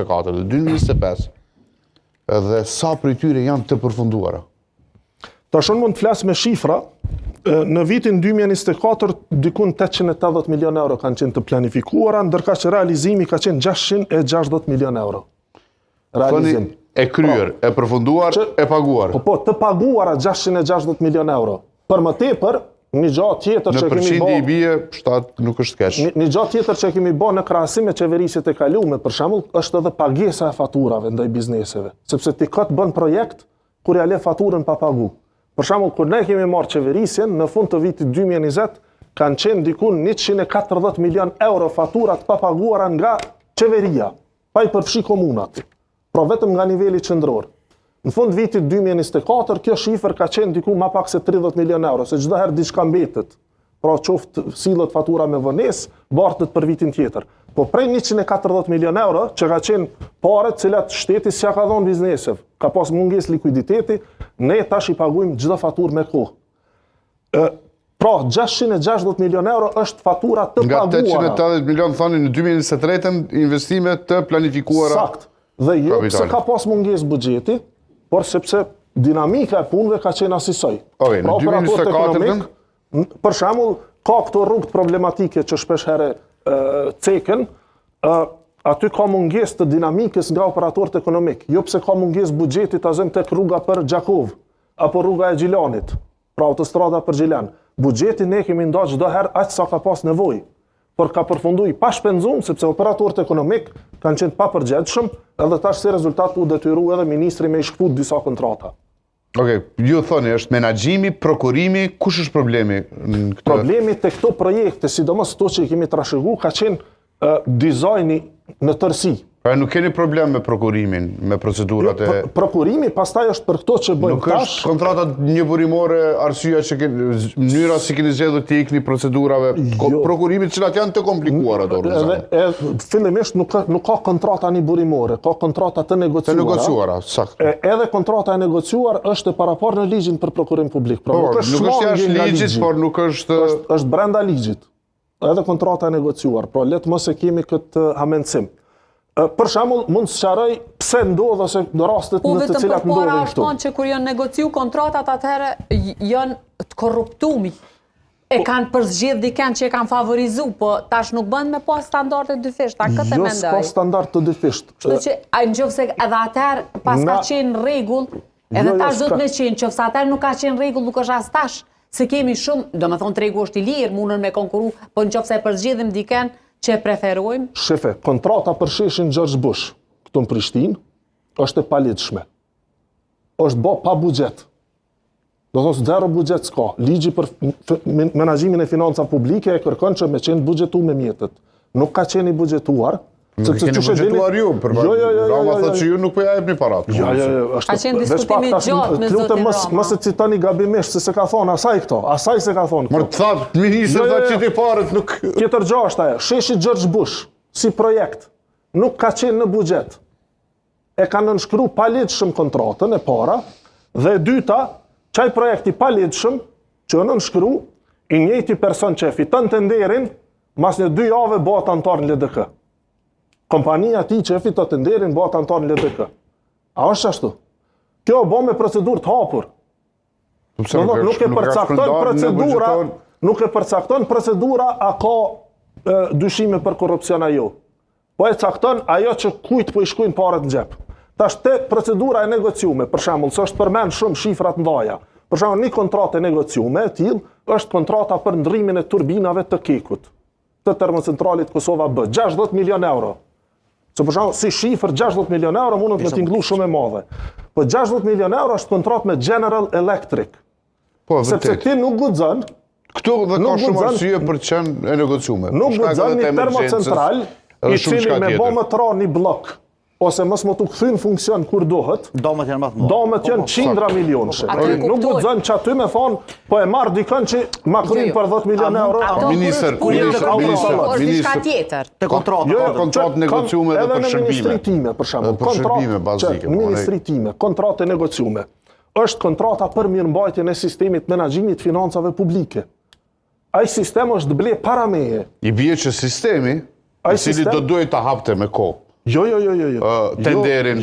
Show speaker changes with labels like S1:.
S1: 2024 dhe 2025 dhe sa prej tyre janë të përfunduara?
S2: Tash unë mund të flas me shifra, në vitin 2024 dikun 880 milion euro kanë qenë të planifikuara, ndërkaq realizimi ka qenë 660 milion euro.
S1: Realizim. Thoni, e kryer, pra, e përfunduar, që, e paguar.
S2: Po po, të paguara 660 milion euro. Për më tepër, një gjë tjetër
S1: që kemi bë. Në përqindje i bie 7 nuk është keq.
S2: Një, një gjë tjetër që kemi bë në krahasim me qeverisjet e kalume, për shembull, është edhe pagesa e faturave ndaj bizneseve, sepse ti kot bën projekt kur ja le faturën pa pagu. Për shembull, kur ne kemi marrë qeverisjen në fund të vitit 2020 kanë qenë diku 140 milion euro fatura të papaguara nga qeveria, pa i përfshi komunat. Pra vetëm nga niveli qendror. Në fund vitit 2024, kjo shifër ka qenë diku ma pak se 30 milion euro, se çdo herë diçka mbetet. Pra qoftë sillet fatura me vonesë, bartet për vitin tjetër. Po prej 140 milion euro, që ka qenë pare të cilat shteti s'ja ka dhonë bizneseve, ka pas mungesë likuiditeti, ne tash i pagujmë çdo faturë me kohë. Ë, pra 660 milion euro është fatura të
S1: Nga
S2: paguara.
S1: Nga 880 milion thoni në 2023 investime të planifikuara.
S2: Sakt. Dhe jo pse ka pas mungesë buxheti, por sepse dinamika e punëve ka qenë asisoj.
S1: Okay, pra, në 2024
S2: për shembull, ka këto rrugët problematike që shpesh herë ceken, ë aty ka mungesë të dinamikës nga operatorët ekonomik. Jo pse ka mungesë buxheti ta zëmë tek rruga për Gjakovë apo rruga e Gjilanit. Pra autostrada për Gjilan. Buxheti ne kemi nda çdo herë aq sa ka pas nevojë, por ka përfundu i pashpenzum sepse operatorët ekonomik kanë qenë të papërgjegjshëm, edhe tash si rezultat u detyru edhe ministri me i shkëput disa kontrata.
S1: Okej, okay, ju thoni është menaxhimi, prokurimi, kush është problemi
S2: në këtë? Problemi te këto projekte, sidomos këto që i kemi trashëgu, ka qenë dizajni në tërësi.
S1: Pra nuk keni problem me prokurimin, me procedurat
S2: jo, e... Prokurimi pastaj është për këto që bëjmë
S1: tash. Nuk është kontrata njëburimore arsyeja që keni, mënyra si keni zgjedhur t'i ikni procedurave, jo. prokurimit të cilat janë të komplikuara
S2: do Edhe e, fillimisht nuk ka nuk ka kontrata njëburimore, ka kontrata të negociuara.
S1: Të negociuara,
S2: saktë. E, edhe kontrata e negociuar është e paraparë në ligjin për prokurim publik.
S1: Pra, por, nuk është nuk është jashtë ligjit, por nuk është
S2: është, është brenda ligjit. edhe kontrata e negociuar, pra le të mos e kemi këtë hamendësim. Për shembull, mund të sqaroj pse ndodh ose në rastet po, në të cilat ndodhin këtu. Po
S3: vetëm përpara është që kur janë negociu kontratat atëherë janë të korruptumi. E po- kanë përzgjedh dikën që e kanë favorizu, po tash nuk bën me pas standarde të dyfishta, këtë e
S2: jo,
S3: mendoj.
S2: Jo, s'ka standard të dyfisht.
S3: Kështu që ai nëse edhe atëherë pas ka qenë në rregull, edhe jo, jo, tash do të me qenë, qoftë se atëherë nuk ka qenë në rregull, nuk është as tash. Se kemi shumë, domethonë tregu është i lirë, mundën me konkuru, po në qoftë se e përzgjedhim diken që e preferojmë.
S2: Shefe, kontrata për sheshin George Bush, këtu në Prishtinë, është e paligjshme. është bo pa buxhet. Do thotë zero buxhet s'ka. Ligji për menaxhimin e financave publike e kërkon që me qenë buxhetu me mjetet. Nuk ka qenë i buxhetuar,
S1: Nuk e keni buxhetuar ju, për jo, jo, jo, Rama jo, jo, thotë që ju nuk po ja jepni
S2: parat. Jo, jo, jo,
S3: është. Ka qenë diskutimi i gjatë me zotin
S2: Rama. Mos e citoni gabimisht se s'e ka thonë asaj këto, asaj s'e ka thonë
S1: këto. Mor tha ministri jo, jo, tha që ti paret nuk
S2: Tjetër gjë është ajo. Sheshi George Bush si projekt nuk ka qenë në buxhet. E ka nënshkru paligjshëm kontratën e para dhe e dyta, qaj projekt i paligjshëm që e nënshkru i njëjti person që e fiton tenderin Mas një dy jave bëhet anëtar në LDK. Kompania e tij që e fiton tenderin bëhet anëtar në LDK. A është ashtu? Kjo u bë me procedurë të hapur.
S1: Po pse nuk,
S2: nuk e përcakton procedura, nuk e përcakton procedura a ka e, dyshime për korrupsion a jo. Po e cakton ajo që kujt po i shkojnë paret në xhep. Tash te procedura e negociume, për shembull, se është përmend shumë shifra të mëdha. Për shembull, një kontratë e negociume e tillë është kontrata për ndrrimin e turbinave të KEK-ut, të termocentralit Kosova B, 60 milion euro. Se për shembull, si shifër 60 milion euro mundet me tinglu shumë e madhe. Po 60 milion euro është kontratë me General Electric.
S1: Po,
S2: Sepse ti nuk guxon
S1: Këtu dhe ka shumë arsye për të qenë e negociume.
S2: Nuk guxon një termocentral i cili me bo me t'ra një bllok ose mos me t'u kthy në funksion kur duhet.
S4: Dëmet janë më të
S2: mëdha. Dëmet po, janë po, qindra milionëshe. Nuk guxon që aty me thonë, po e marr dikën që ma kryn jo, jo. për 10 milion euro.
S1: Ministër, ministër, ministër,
S3: ministër. tjetër.
S4: Te kontrata.
S1: Jo, jo, kontratë negociume
S2: edhe për shërbime. Edhe në ministri time, për shembull,
S1: për shërbime bazike.
S2: Në po, ministri time, kontratë negociume. Është kontrata për mirëmbajtjen e sistemit menaxhimit të financave publike. Ai sistem është ble para
S1: meje. I bie që sistemi, i cili do duhej ta hapte me kohë.
S2: Jo, jo, jo, jo, jo.
S1: Tenderin.